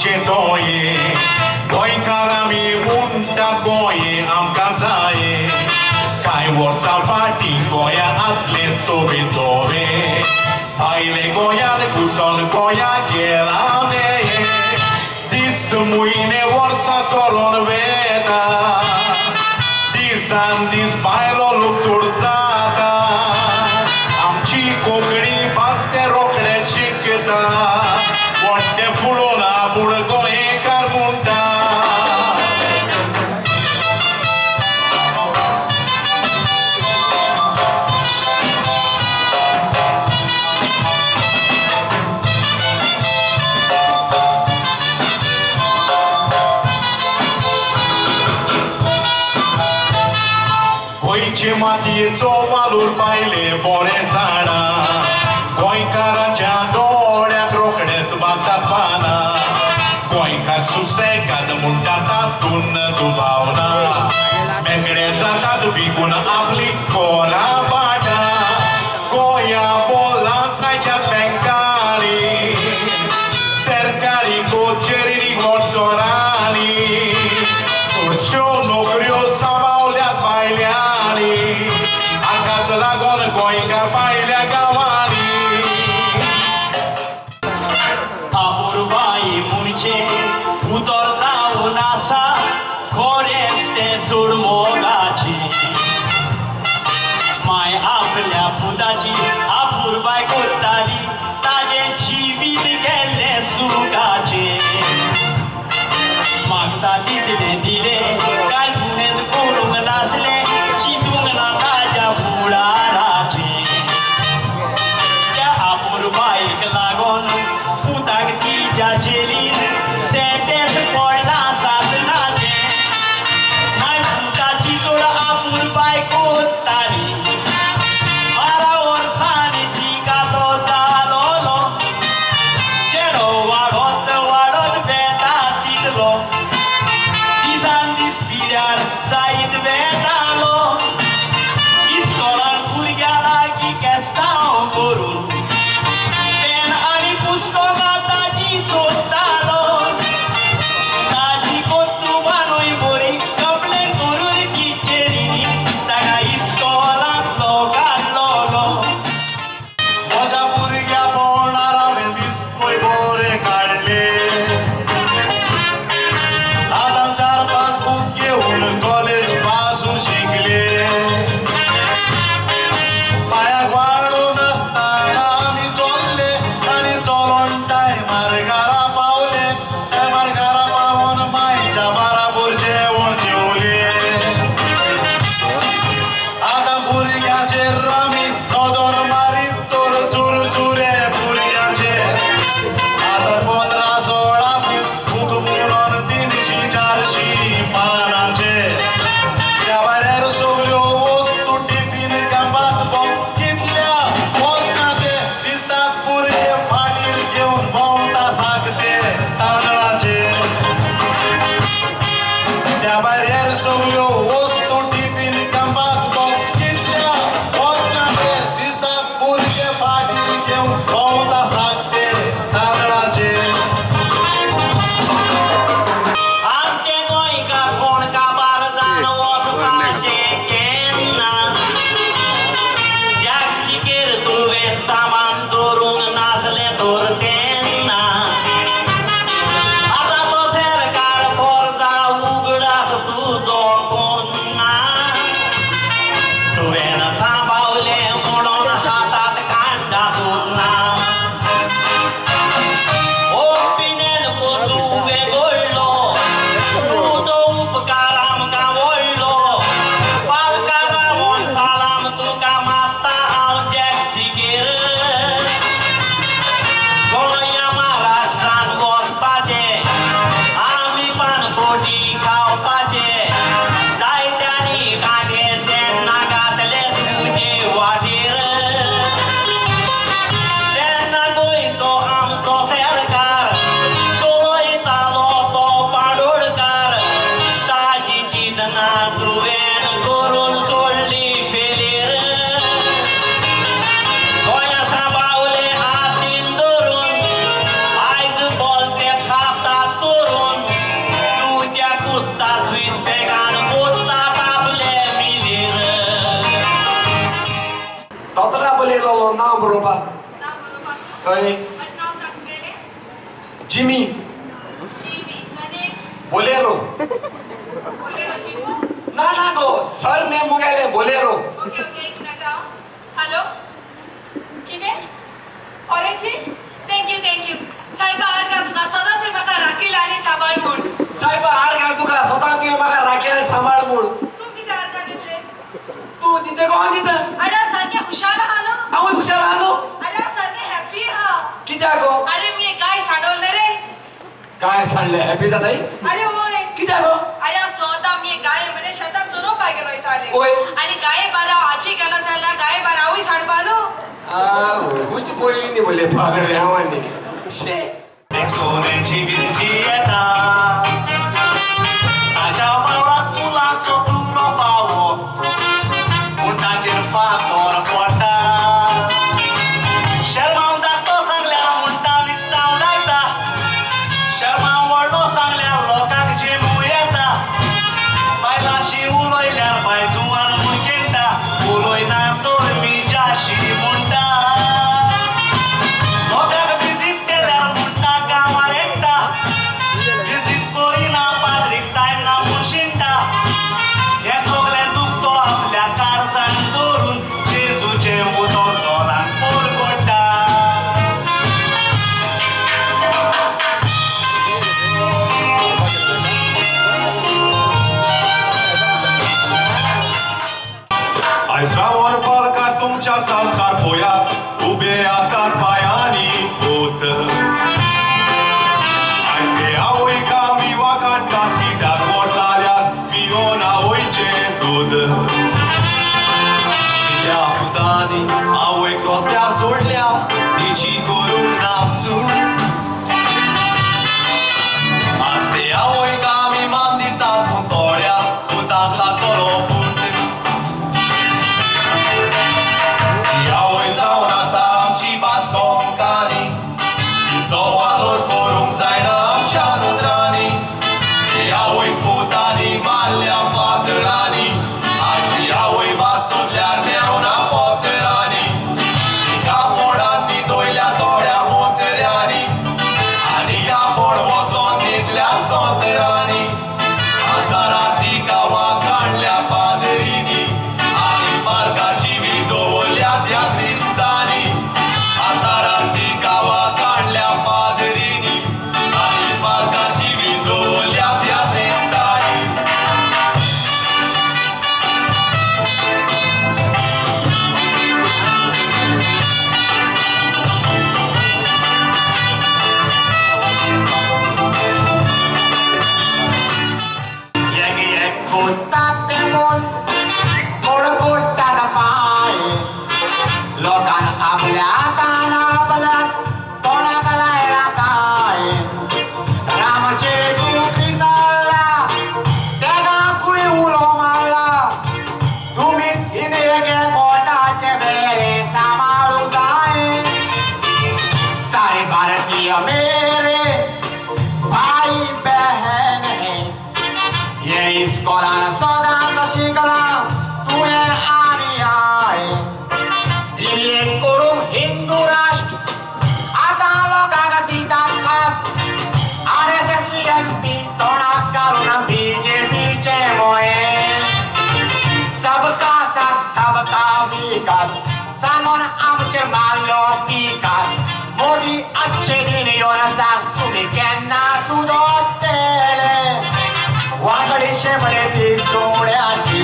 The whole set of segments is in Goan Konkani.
आमचे तोये गोंयकार आमी म्हणटात गोंये आमकां जाये कांय वर्सां फाटीं गोंया आसलें सोबीत दोवे आयले गोंयांत घुसोन गोंया गेला मेये दीस म्हयने वर्सां सरोन वेता दिसान दीस बायलो लोक चड जाता आमची कोंकणी भास ते रोखडे शिकता वाडटे फुलोन आपूण गोंयकार म्हणटा. गोंयचे मातयेचो वालोर पायले बरें जाणा गोंयकाराच्या दोळ्याक रोखडेच बांदतात पानां गोंयकार सुसेगाद म्हणटा तातूंत दुबावना मेकळे जातात विकून आपली कोरा बाटा गोंया बोलां जायत्या बँकांनी सरकारी कचेरी वोटरांनी चडश्यो नोकऱ्यो सांबावल्यात भायल्यांनी हाकाच लागून गोंयकार भायल्या गांवांनी. अपुरबाई म्हणचे उतर जावन आसा खरेंच तें चड मोगाचें माय आपल्या पुताची अपुरबाय करताली ताजें जिवीत गेल्लें सुखाचें मागता तितलें दिलें कांय उणेंच करूंक नासलें चिंतूंक ना ताज्या फुडाराचें त्या अपुरबायेक लागून पुताक तिज्या झेलीन सेंतेंस पडलां सासणाचें माय पुताच्या लागलो नांव बरोवपाक. हय. जिमी. बोलेरो. ना ना गो सर नेम मुगेले बोलेरो. ओके ओके एक मिनट. हॅलो कितें कॉलेजी? Thank you thank you साहेबा. हार घाल तुका सदां तुवें म्हाका राखील आनी सांबाळ म्हूण. साहेबा हार घाल तुका सदां तुवें म्हाका राखील आनी सांबाळ म्हूण. तूं कितें हार घाल दितले? तूं दिते कोण दिता? अरे हांव सारकें खुशाल आहा न्हू. हांवूय खुशाल आहा न्हू. अरे हांव सारकें हॅप्पी आहा. कित्याक गो? अरे मी एक गाय सांडवलें रे. काय सांडलें? हॅप्पी जाताय? अरे वय. कित्याक गो? अरे हांव स्वता मी एक गाय मरे शेतान चरोवपाक गेलो वयतालें. वय. आनी गाये बारा आजी गेलो जाल्यार गाये बारा हांवूय सांडपा न्हू. उच बोलली न्ही बोले पागल हांव आनी शे. एक सोन्याची विंची येता ताच्या वावराक फुलांचो तुरो पावो पूण ताचेर फातर पडटा. शेरमांव धाकटो सांगल्यार म्हणटा विस्तांव लायता. शेरमांव व्हडलो सांगल्यार लोकांक जिमू येता. बायलांशी उलयल्यार बायजुवान म्हूण खेळटा. उलयना तर मी जाशी म्हणटा. लोकांक विजीत केल्यार म्हणटा गांवार एकटा. विजीत करिना पाद्रीक टायम ना म्हूण शिणटा. हें सगळें दुखतो आपल्या कारसान दवरून जेजूचें उदक जोरान परगट्टा. आयज रावण पालकार तुमच्या सामकार पोयात उबे आसात पायांनी पूत. आयज ते आवय कामी वाकाडटात कित्याक व्हड जाल्यात पियोन आवयचें दूद. कित्या पुतांनी आवयक रस्त्यार सोडल्या तिची करूंक ना सून. आज ते आवयक आमी मान दितात पूण थोड्या पुतांक लागतलो पूत. आवय जावन आसा आमची भास कोंकणी. तिचो वालोर करूंक जायना आमच्या नदरांनी. ती आवय पुतांनी मारल्या फातरांनी. आज ती आवय भास सोदल्यार मेळना पोतरांनी. तिका फोंडांत न्हिदयल्या थोड्या मोतऱ्यांनी आनी आपूण वचोन न्हिदल्या सोतरांनी. अंधारात तिका वाकाडल्या पादरींनी आनी पालकाची बी दवरल्या त्या क्रिस्तांनी. अंधारात तिका वाकाडल्या पादरींनी आनी पालकाची बी दवरल्या त्या क्रिस्तांनी. एक कोटाते मोल कोण कोटात पाय लोकान आपल्या तान आपल्याच तोंडाक लायला काय. रामाचे चुकी जाल्ला तेगाकूय उलो मारला. तुमी एक कोटाचे बेरे सांबाळूंक जाय. सारे भारतीय मेरे भाई बहन है. ये इस्कॉलान सदांच शिकला तुवें आनी हांवें. एक करूंक हिंदू राष्ट्र आतां लोकांक दितात खास. RSS VHP तोंडाक घालून BJPचें मोये. सबका साथ सबका विकास सांगून आमचें मारलो पिकास. मोदी अच्छे दिन येवन सांग तुमी केन्ना सुदोतले. वांगडी शेंबडे ती सोड्याची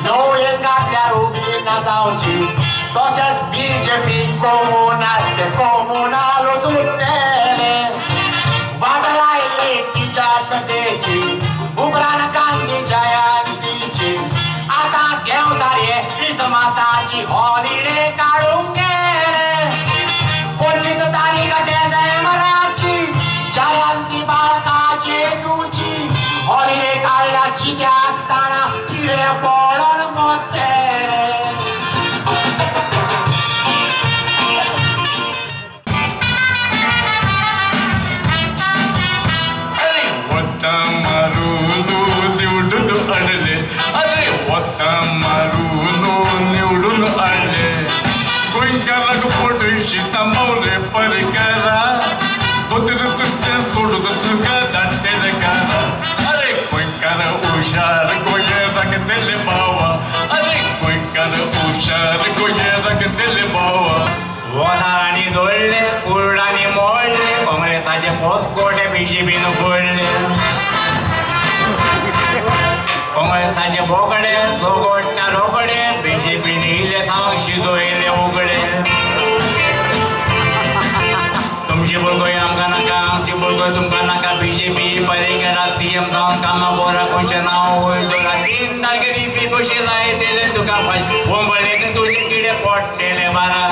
नवयेन घातल्यार उबी ना जावची. तशेंच BJP कोमुनाल ते कोमुनालूच उरतले. वाट लायली टिचर्स डेची उपरांत गांधी जयंतीची. आतां देंवचार क्रिसमसाची हॉलिडे काडूंक गेले. 25 तारीख डिसेंबराची जयंती बाळका जेजूची. हॉलिडे काडल्याची त्या आसतना किडे पडून मरतले. अरे वता मारून निवडून आणले. अरे वता मारून निवडून आणले. गोंयकाराक तुमकां नाका बीजेपी बरें केला सीएम जावन कामां बोरा खंयचें नांव वयर दवरा 3 तारखेर इफी कशी लायतले तुका फायदे बोंबले तुजे कितें पडटलें बारा.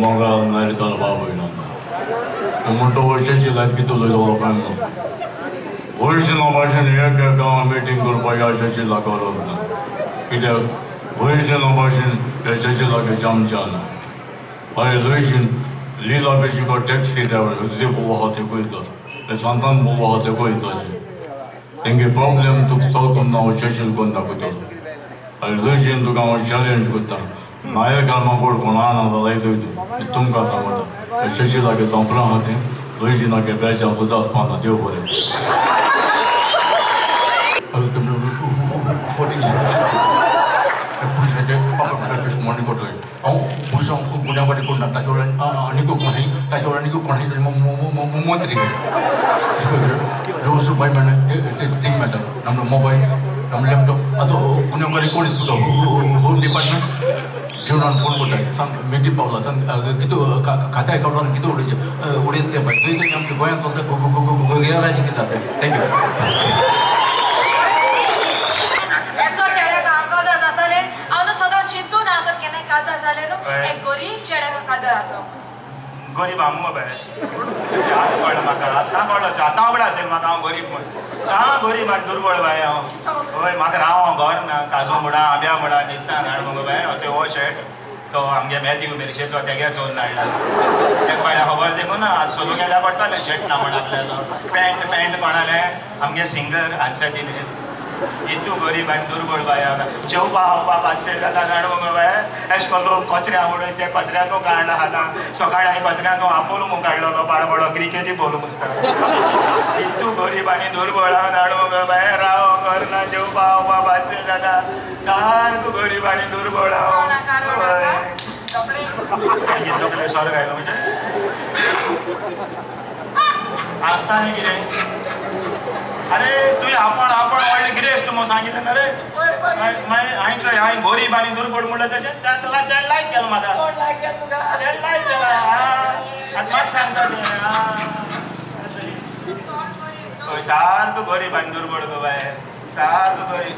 मोगाल नायरिताल बाबू म्हणटो वर्षाची लायत कितलो उलयतलो काय म्हणून वयशिना भाशेन एक एक गांवां मिटींग करपाक ह्या शशीला गरज ना कित्याक वयशिना भाशेन ह्या शशीलाक आमच्या ना. अरे लुईशीन लिला बेशिको टॅक्सी ड्रायव्हर जे बोलो आहा ते कोयता सांतान बोलो आहा ते कोयताचे तेंगे प्रॉब्लेम तुका सॉल्व करना हांव शशील कोन्न दाखयतलो. अरे लुईशीन तुका हांव चॅलेंज करता नायर कारमा कोण कोणा ना जाल्यार तूं तुमकां सांगता शशीलागे दोंपरां आहा तें लुईशीनागे बेजां सुद्दां आसपा ना. देव बरें. हांव पुलिसांक गुन्यांवाडी करूं ना ताचे वेळार आनीक कोणूय ताचे वेळार आनीक कोणूय तरी मंत्री रोज बाय थिंग मेळटा आमचो मोबायल आमचो लॅपटॉप आतां गुन्यांवकारी कोण इसता होम डिपार्टमेंट जेवणान फोन करताय सांग मेटी पावला सांग कितें खात्या एकावंटान कितें उडयचें उडयता तें पळय थंय थंय आमच्या गोंयांत चलता गोंयराचें कितें जाता. Thank you. काजा जालें न्हू एक गरीब चेड्याक काजा जाता. गरीब हांव मुगो बाय आतां कळ्ळें म्हाका आतां कळ्ळो आतां उगडा असेल म्हाका हांव गरीब म्हूण साम गरीब आनी दुर्बळ बाय हांव. हय म्हाका राव हांव घर ना काजू मुडा आंब्या मुडा न्हिदता हाड मुगो बाय अशें हो शेट तो आमगे मॅथ्यू मेरशेचो तेगे चोरून हाडला तेका बायला खबर देखून ना आज सोदूंक गेल्यार पडटालें शेट ना म्हण आपल्यालो पॅन्ट पॅन्ट कोणालें आमगे सिंगर आन्सर दिलें. इतू गरीब आनी दुर्बळ बाय जेवपा खावपा पातशें जाता जाण मुगो बाय एश करून लोक कचऱ्या उडय ते कचऱ्याचो काडला खाता सकाळी हांवें कचऱ्याचो आपोलो म्हूण काडलेलो पाडपडो क्रिकेटी बोलू मुसता. इतू गरीब आनी दुर्बळ जाण मुगो बाय राव घर ना जेवपा खावपा पातशें जाता सारको गरीब आनी दुर्बळ. तकले सर घायलो म्हणजे आसता न्ही कितें. अरे तुवें आपण आपण व्हडलें गिरेस्त म्हूण सांगिल्लें ना रे मागीर हांवें चोय हांवें गरीब आनी दुर्बळ म्हणलें तशें तेणें लायक केलो म्हाका तेणें लायक केला आतां म्हाका सांगता तें. हय सारको गरीब आनी दुर्बळ गो बाय सारको गरीब.